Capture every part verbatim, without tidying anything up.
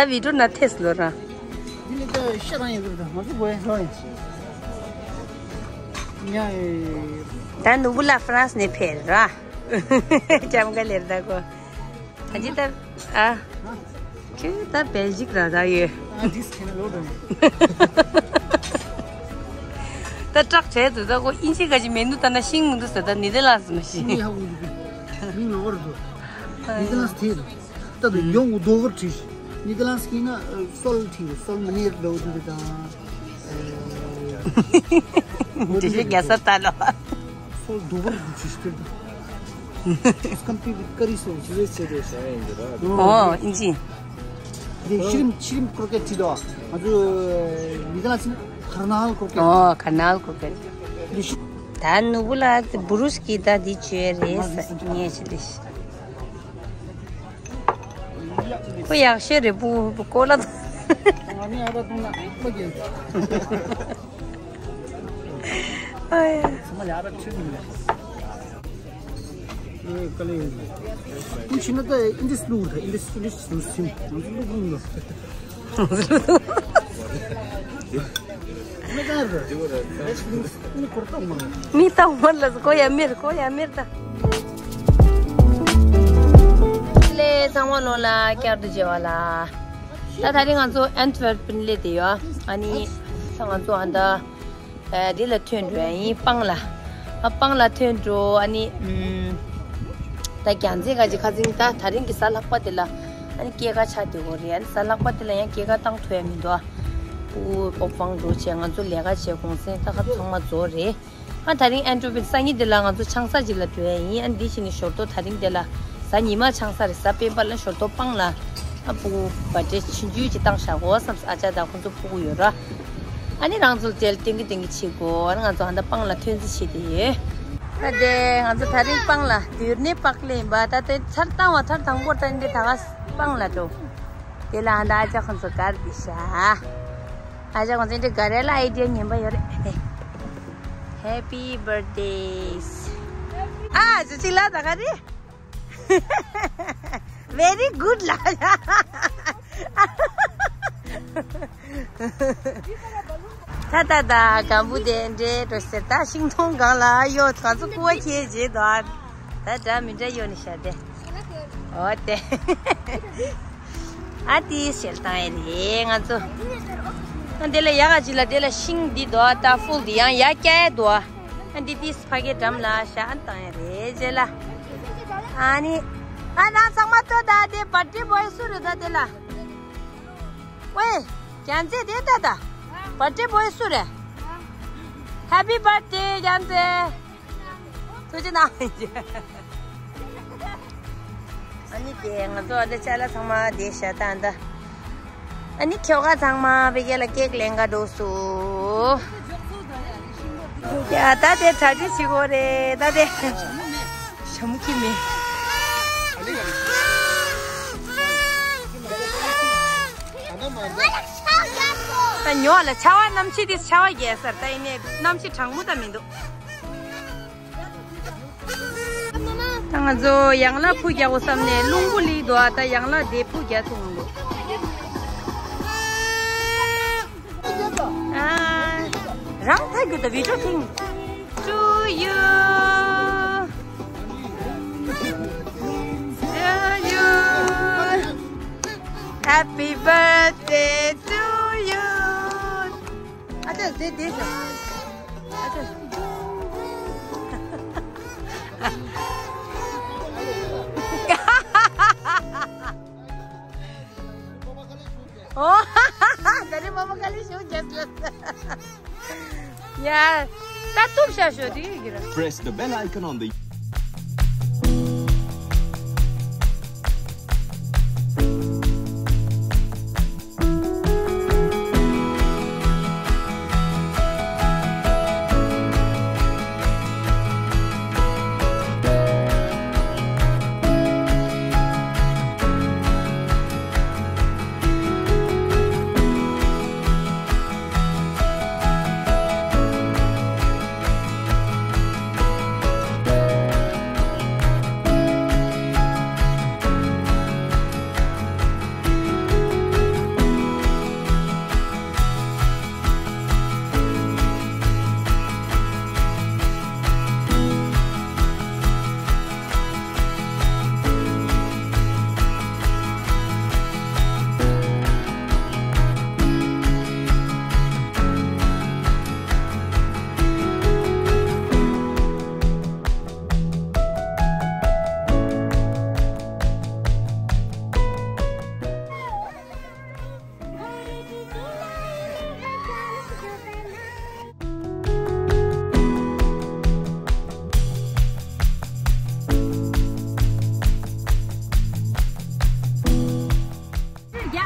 ད་བི་ཌིའོ་ན་ཐེས་ལོ་ར། འདི་ལས་ད་ཤ་རང་ཡོད་རེད། ང་ཚོ་གོ་ཡ་ལོ་ཡིན། ཉ་ཨེ། ད་ནུ་བུ་ལ་ཧྥ་རན་སི་ནས་ཕེབས་ར། ལྕམ་ག་ལེར་ད་གོ། ད་ཅི་ད། ཨ། ཁྱོད་ད་སྦེལ་ཇིག་ར་ད་ཡོད། ཨ་ཇིས་ཁེ་ན་ལོ་ར། ད་སྐྲག་བྱས་འདུག་ད་གོ་ཨིན་ཇི་ག་ཅི་མེད་འདུག་ད་ན་ཤིང་མི་འདུག་ཟེར། ད་ནི་དེ་ལ་སུ་མ་ཤིང་། ནི་ཧ་གོ་འདུག་མིང་ལོ་ར་འདུག་ནི་དེ་ལ་སུ་ཐེ་འདུག་ད་དུ་ཡོང་གོ་དོ་བར་བྲིས། ནི་དེ་ལ་སུ་ཡིན་ན་སོལ་ཐིང་སོལ་མ་ནེར་ལོ་འདུག་ད། དེ་ཞིག་རྒྱ་ས་ལྟ་ལོ། སོལ་དུ་བར་དུ་ཆུ་སྤྱིར་དུ། སྐམ་པི་བི་ཀ་རི་སོ་ཇུ་ཟེ་ཆེ་རེ། ཨོ་ཨིན་ཇི། དེ་ཤི་རིམ་ཤི་རིམ་ཀྲོ་ཀེ་ཊི་དོ། ང་ཚོ་མི་དང་སིང་ཁར་ནལ་ཀྲོ་ཀེ་ཊི། ཨོ་ཁར་ནལ་ཀྲོ་ཀེ་ཊི། དེ་ཤི། ད་ནུ་བུ་ལ་བུ་རུ་སི་ཀི་ད་དེ་བཅོས་རེད་ས་ཉེ་ཆེ་དེ་ཤི། ཁོ་ཡག་ཤོས་རེད་བུ་བུ་ཀོ་ལ། ང་ནི་ཨ་བ་ཏུང་ན་མ་གྱེན། ཨ་ཡ། ཚང་མ་ཡག་པ་ཁྲིད་མི་ལ། ཨེ་ཀ་ལེ། ཁུ་ཤི་ན་ད་ཨིན་ཌི་སི་ལུག་ད་ཨིན་ཌི་སི་ལུག་སུ་སིམ། ང་ཚོ་ལུག་ཁུང་ལ། མི་ཏང་མར་ལ་ཀོ་ཡ་མེར་ཀོ་ཡ་མེར་ད། ལེ་ཚང་མ་ལོ་ལ་བསྐྱར་དུ་མཇལ་བ་ལ། ད་ད་རིང་ང་ཚོ་ཨན་ཏི་ཝེར་པན་སླེབས་བསྡད་ཡོད། ཨ་ནི་ད་ང་ཚོ་ཨ་ད་ཨ་འདི་ལ་ཐོན་འགྲོ་ཡ་ཡིན། སྤང་ལ། ཨ་སྤང་ལ་ཐོན་འགྲོ། ཨ་ནི་ཨམ་ད་རྒྱལ་མཚན་ག་ཅི་ཁ་ཚིག་ད་ད་རིང་གི་གཟའ་ལྷག་པ་དེ་ལ་ཨ་ནི་སྐྱེས་སྐར་ཆགས་བསྡད་ཡོད་རེད། ཨ་ནི་གཟའ་ལྷག་པ་དེ་ལ་ཡང་སྐྱེས་སྐར་བཏང་ཐུབ་ཡ་མི་འདུག་ཨ་ཨོ་ཨོ་སྤང་འགྲོ་བྱས་ང་ཚོ་ལས་ཀ་བྱས་གུང་སེང་ད་ཁ་ཚང་མ་རྫོགས་རེད། ཨ་ད་རིང་ཨན་ཏི་ཝེར་པན་སང་ཉིན་དེ་ལ་ང་ཚོ་ཆང་ས་ཅིག་ལ་འགྲོ་ཡ་ཡིན། ཨ་འདི་བཞིན་ནི་ཞོར་ཐོག་ད་རིང་དེ་ལ་གཟའ་ཉི་མ་ཆང་ས་རེད། གཟའ་སྤེན་པ་ལ་ཞོར་ཐོག་སྤང་ལ་ཨ་སྤུ་གུ་བར་ཌེ་ཆུང་ཆུང་ཅིག་བཏང་བཞག་གོ་བསམ་སོང་། ཨ་ཅག་དང་ཁོ་ཚོ་སྤུ་གུ་ཡོད་ར། ཨ་ནི་རང་ཚོ་དེ་ལ་ཏིང་གི་ཏིང་གི་བྱེད་དགོས། ཨ་ནི་ང་ཚོ་ཧ་ད་སྤང་ལ་ཐོན་རྩིས་བྱེད་དེ་ཡོད། ད་དེ་ང་ཚོ་ད་རིང་སྤང་ལ་དུར་ནས་པག་ལེ་ཡིན་པ། ད་དེ་ཚར་བཏང་བ་ཚར་དང་པོར་ད་འདི་ད་ག་སྤང་ལ་འགྲོ། དེ་ལ་ཧ་ད་ཨ་ཅག་ཁོ་ཚོ་གར་དེ་ཤ། ཨ་ཅག་ཁོ་ཚོ་འདི་ག་རེ་ལ་ཨའི་ཌི་ཡ་ངན་པ་ཡོད་རེད། Happy birthdays. ཨ་ཅག་ཅིག་ལ་ད་ག་རེ། Very good ལ། ད་ད་ད་སྒམ་པོ་དེ་འདྲེ་འགྲོ་ཟེར། ད་ཤིང་སྡོང་སྒང་ལ་གཡོ་ག་ཚོད་ཀུ་བ་ཁྱེར་བྱེད་དོ། ད་འདྲ་མི་འདྲ་གཡོ་ནི་ཤར་དེ། ཨོ་དེ། ཨ་དེ་ཤེལ་བཏང་ཡ་རེད་ང་ཚོ། ཨ་དེ་ལ་ཡག་ག་ཅིག་ལ་དེ་ལ་ཤིང་འདི་དོ། ད་ཕུལ་འདི་ཡང་ཡ་སྐྱ་ཡ་དོ། ཨ་འདི་དེ་ཕ་གའི་འགྲམ་ལ་ཤ་ཨ་བཏང་ཡ་རེད་རྗེས་ལ། ཨ་ནི། ཨ་ན་ཚང་མ་ལྟོས་ད། དེ་བར་ཌེ་བོའི་སུ་རེད་ད་དེ་ལ། ཝེ། རྒྱལ་མཚན་དེ་ལྟ་ད། བར་ཌེ་བོའི་སུ་རེད། Happy birthday རྒྱལ་མཚན། ཐུགས་རྗེ་གནང་། ཨ་ནི་དེ་ང་ཚོ་ཨ་ད་ཅ་ལག་ཚང་མ་དེ་ཤ་ད་ད། ཨ་ནི་ཁྱོ་ག་ཚང་མ་བེ་གེ་ལ་ཀེག་ལེན་ག་འགྲོ་སུ། ཡ་ད་དེ་གྲ་སྒྲིག་བྱེད་དགོས་རེད་ད་དེ། ཞྭ་མོ་ཁྱི་མེད། ད་ཉོ་ལ་ཆར་པ་གནམ་གཤིས་དེ་ཆར་པ་རྒྱག་སར་ད་ཡིན་ནའི་གནམ་གཤིས་གྲང་མོ་ད་མི་འདུག་ད་ང་ཚོ་ཡང་ལ་ཕུ་རྒྱག་གོ་བསམ་ནས་རླུང་བུ་ལི་འདུག་ད་ཡང་ལ་དེ་ཕུ་རྒྱག་ཐུབ་མི་འདུག་ཨ། རང་ཐག་རྒྱུ་ད་བི་ཌིའོ་ཐིང་། To you. To you. Happy birthday to you. ཨ་ཅག་དེ་དེ་ཤོག་ཨ་ཅག་ཨོ། ད་རེས་མོ་མོ་ག་ལེ་ཞུ་རྒྱབ་ལ། ཡ། ད་གཏུབ་བཞག་ཤོག་དེ་གི་ར། Press the bell icon on the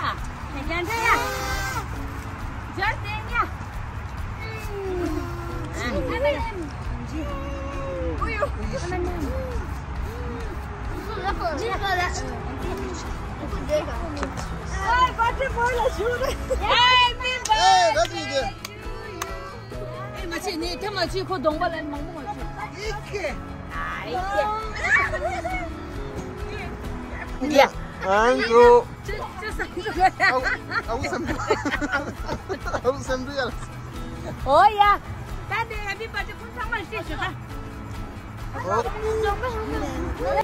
ཡ་ཡ། ཇར་ཏེ་ཡ། ཨེ་མ་བྱེད་ནི་དེ་མ་བྱེད། ཁོ་གདོང་པ་ལ་མང་པོ་མ་བྱེད། ཡ། ཨང་ཀོ། ཅི་ཅི་སང་ཨའུ་སེམས་ཨའུ་སེམས་ཡ། ཨོ་ཡ། ད་དེ་ཧེ་པི་བར་ཐི་ཁོ་ཚང་མ་ཅི་ཞུ་ད། ཨོ།